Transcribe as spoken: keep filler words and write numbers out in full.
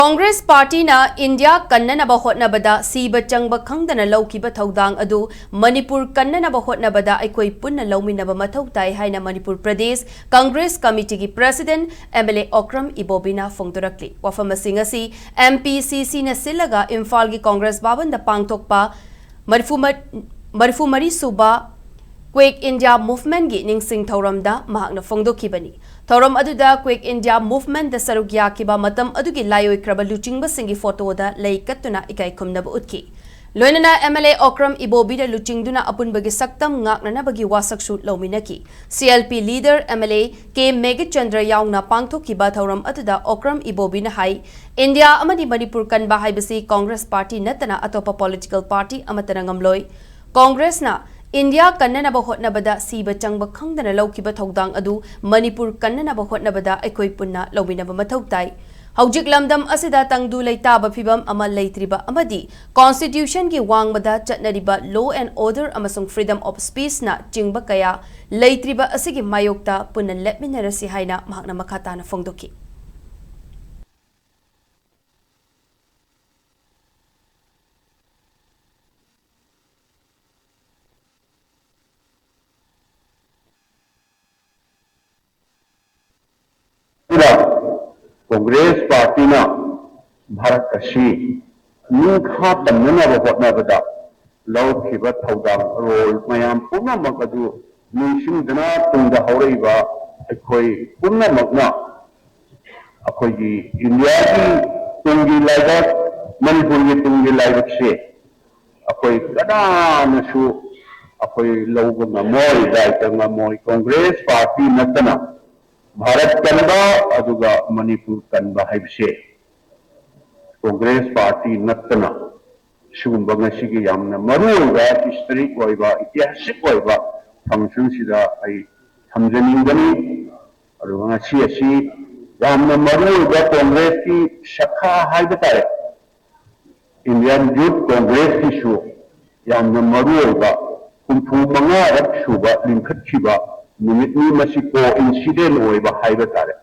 Congress ꯄꯥꯔꯇꯤꯅ India ꯀꯟꯅꯅꯕ ꯍꯣꯠꯅꯕꯗ ꯁꯤꯕ ꯆꯪꯕ ꯈꯪꯗꯅ ꯂꯧꯈꯤꯕ ꯊꯧꯗꯥꯡ ꯑꯗꯨ ꯃꯅꯤꯄꯨꯔ ꯀꯟꯅꯅꯕ ꯍꯣꯠꯅꯕꯗ ꯑꯩꯈꯣꯏ ꯄꯨꯟꯅ ꯂꯧꯃꯤꯟꯅꯕ ꯃꯊꯧ ꯇꯥꯏ ꯍꯥꯏꯅ ꯃꯅꯤꯄꯨꯔ ꯄ꯭ꯔꯗꯦꯁ ꯀꯪꯒ꯭ꯔꯦꯁ ꯀꯃꯤꯇꯤꯒꯤ president M L A Okram ꯏꯕꯣꯕꯤꯅ ꯐꯣꯡꯗꯣꯔꯛꯂꯤ꯫ ꯋꯥꯐꯝꯁꯤꯡ ꯑꯁꯤ ꯑꯦꯝ ꯄꯤ ꯁꯤ ꯁꯤꯅ ꯁꯤꯜꯂꯒ ꯏꯝꯐꯥꯜꯒꯤ ꯀꯣꯡꯒ꯭ꯔꯦꯁ ꯚꯕꯟꯗ ꯄꯥꯡꯊꯣꯛꯄ ꯃꯔꯤꯐꯨ ꯃꯔꯤꯐꯨ ꯃꯔꯤ ꯁꯨꯕ ꯀ꯭ꯋꯤꯠ ꯏꯟꯗꯤꯌꯥ ꯃꯨꯚꯃꯦꯟꯠꯀꯤ ꯅꯤꯡꯁꯤꯡ ꯊꯧꯔꯝꯗ ꯃꯍꯥꯛꯅ ꯐꯣꯡꯗꯣꯛꯈꯤꯕꯅꯤ꯫ ꯊꯧꯔꯝ ꯑꯗꯨꯗ ꯀ꯭ꯋꯤꯠ ꯏꯟꯗꯤꯌꯥ ꯃꯨꯚꯃꯦꯟꯠꯇ ꯁꯔꯨꯛ ꯌꯥꯈꯤꯕ ꯃꯇꯝ ꯑꯗꯨꯒꯤ ꯂꯥꯏꯑꯣꯏꯈ꯭ꯔꯕ ꯂꯨꯆꯤꯡꯕꯁꯤꯡꯒꯤ ꯐꯣꯇꯣꯗ ꯂꯩ ꯀꯠꯇꯨꯅ ꯏꯀꯥꯏ ꯈꯨꯝꯅꯕ ꯎꯠꯈꯤ꯫ ꯂꯣꯏꯅꯅ ꯑꯦꯝ ꯑꯦꯜ ꯑꯦ ꯑꯣꯀ꯭ꯔꯝ ꯏꯕꯣꯕꯤꯅ ꯂꯨꯆꯤꯡꯗꯨꯅ ꯑꯄꯨꯟꯕꯒꯤ ꯁꯛꯇꯝ ꯉꯥꯛꯅꯅꯕꯒꯤ ꯋꯥꯁꯛꯁꯨ ꯂꯧꯃꯤꯟꯅꯈꯤ꯫ C L P leader M L A K Meghachandra ꯌꯥꯎꯅ ꯄꯥꯡꯊꯣꯛꯈꯤꯕ ꯊꯧꯔꯝ ꯑꯗꯨꯗ ꯑꯣꯀ꯭ꯔꯝ ꯏꯕꯣꯕꯤꯅ ꯍꯥꯏ, ꯏꯟꯗꯤꯌꯥ ꯑꯃꯗꯤ ꯃꯅꯤꯄꯨꯔ ꯀꯟꯕ ꯍꯥꯏꯕꯁꯤ ꯀꯣꯡꯒ꯭ꯔꯦꯁ ꯄꯥꯔꯇꯤ ꯅꯠꯇꯅ ꯑꯇꯣꯞꯄ ꯄꯣꯂꯤꯇꯤꯀꯦꯜ ꯄꯥꯔꯇꯤ ꯑꯃꯠꯇꯅ ꯉꯝꯂꯣꯏ꯫ ꯀꯣꯡꯒ꯭ꯔꯦꯁꯅ ꯏꯟꯗꯤꯌꯥ ꯀꯟꯅꯅꯕ ꯍꯣꯠꯅꯕꯗ ꯁꯤꯕ ꯆꯪꯕ ꯈꯪꯗꯅ ꯂꯧꯈꯤꯕ ꯊꯧꯗꯥꯡ ꯑꯗꯨ ꯃꯅꯤꯄꯨꯔ ꯀꯟꯅꯅꯕ ꯍꯣꯠꯅꯕꯗ ꯑꯩꯈꯣꯏ ꯄꯨꯟꯅ ꯂꯧꯃꯤꯟꯅꯕ ꯃꯊꯧ ꯇꯥꯏ꯫ ꯍꯧꯖꯤꯛ ꯂꯝꯗꯝ ꯑꯁꯤꯗ ꯇꯪꯗꯨ ꯂꯩꯇꯥꯕ ꯐꯤꯚꯝ ꯑꯃ ꯂꯩꯇ꯭ꯔꯤꯕ ꯑꯃꯗꯤ ꯀꯣꯟꯁꯇꯤꯇ꯭ꯌꯨꯁꯟꯒꯤ ꯋꯥꯡꯃꯗ ꯆꯠꯅꯔꯤꯕ law and order ꯑꯃꯁꯨꯡ freedom of speechꯅ ꯆꯤꯡꯕ ꯀꯌꯥ ꯂꯩꯇ꯭ꯔꯤꯕ ꯑꯁꯤꯒꯤ ꯃꯥꯌꯣꯛꯇ ꯄꯨꯟꯅ ꯂꯦꯞꯃꯤꯟꯅꯔꯁꯤ ꯍꯥꯏꯅ ꯃꯍꯥꯛꯅ ꯃꯈꯥ ꯇꯥꯅ ꯐꯣꯡꯗꯣꯛꯈꯤ꯫ ꯑꯗꯨꯅ ꯀꯣꯡꯒ꯭ꯔꯦꯁ ꯄꯥꯔꯇꯤꯅ ꯚꯥꯔꯠ ꯑꯁꯤ ꯅꯤꯡꯈꯥ ꯇꯝꯅꯅꯕ ꯍꯣꯠꯅꯕꯗ ꯂꯧꯈꯤꯕ ꯊꯧꯗꯥꯡ, ꯔꯣꯜ ꯃꯌꯥꯝ ꯄꯨꯝꯅꯃꯛ ꯑꯗꯨ ꯅꯤꯡꯁꯤꯡꯗꯨꯅ ꯇꯨꯡꯗ ꯍꯧꯔꯛꯏꯕ ꯑꯩꯈꯣꯏ ꯄꯨꯝꯅꯃꯛꯅ ꯑꯩꯈꯣꯏꯒꯤ ꯏꯟꯗꯤꯌꯥꯒꯤ ꯇꯨꯡꯒꯤ ꯂꯩꯕꯥꯛ, ꯃꯅꯤꯄꯨꯔꯒꯤ ꯇꯨꯡꯒꯤ ꯂꯩꯕꯥꯛꯁꯦ ꯑꯩꯈꯣꯏ ꯀꯅꯥꯅꯁꯨ ꯑꯩꯈꯣꯏ ꯂꯧꯕ ꯉꯝꯃꯣꯏ, ꯗꯥꯏꯇ ꯉꯝꯃꯣꯏ꯫ ꯀꯣꯡꯒ꯭ꯔꯦꯁ ꯄꯥꯔꯇꯤ ꯅꯠꯇꯅ ꯚꯥꯔꯠ ꯀꯟꯕ ꯑꯗꯨꯒ ꯃꯅꯤꯄꯨꯔ ꯀꯟꯕ ꯍꯥꯏꯕꯁꯦ ꯀꯣꯡꯒ꯭ꯔꯦꯁ ꯄꯥꯔꯇꯤ ꯅꯠꯇꯅ ꯁꯤꯒꯨꯝꯕ ꯉꯁꯤꯒꯤ ꯌꯥꯝꯅ ꯃꯔꯨꯑꯣꯏꯕ, ꯍꯤꯁꯇꯣꯔꯤꯛ ꯑꯣꯏꯕ, ꯏꯇꯤꯍꯥꯁꯤꯛ ꯑꯣꯏꯕ ꯐꯪꯁꯟꯁꯤꯗ ꯑꯩ ꯊꯝꯖꯅꯤꯡꯒꯅꯤ꯫ ꯑꯗꯨꯒ ꯉꯁꯤ ꯑꯁꯤ ꯌꯥꯝꯅ ꯃꯔꯨꯑꯣꯏꯕ ꯀꯣꯡꯒ꯭ꯔꯦꯁꯀꯤ ꯁꯥꯈꯥ ꯍꯥꯏꯕ ꯇꯥꯔꯦ, ꯏꯟꯗꯤꯌꯥꯟ ꯌꯨꯠ ꯀꯣꯡꯒ꯭ꯔꯦꯁꯀꯤꯁꯨ ꯌꯥꯝꯅ ꯃꯔꯨꯑꯣꯏꯕ ꯍꯨꯝꯐꯨ ꯃꯉꯥꯔꯛ ꯁꯨꯕ ꯂꯤꯡꯈꯠꯈꯤꯕ ꯅꯨꯃꯤꯠꯅꯤ꯫ ꯃꯁꯤ ꯀꯣ ꯏꯟꯁꯤꯗꯦꯟ ꯑꯣꯏꯕ ꯍꯥꯏꯕ ꯇꯥꯔꯦ꯫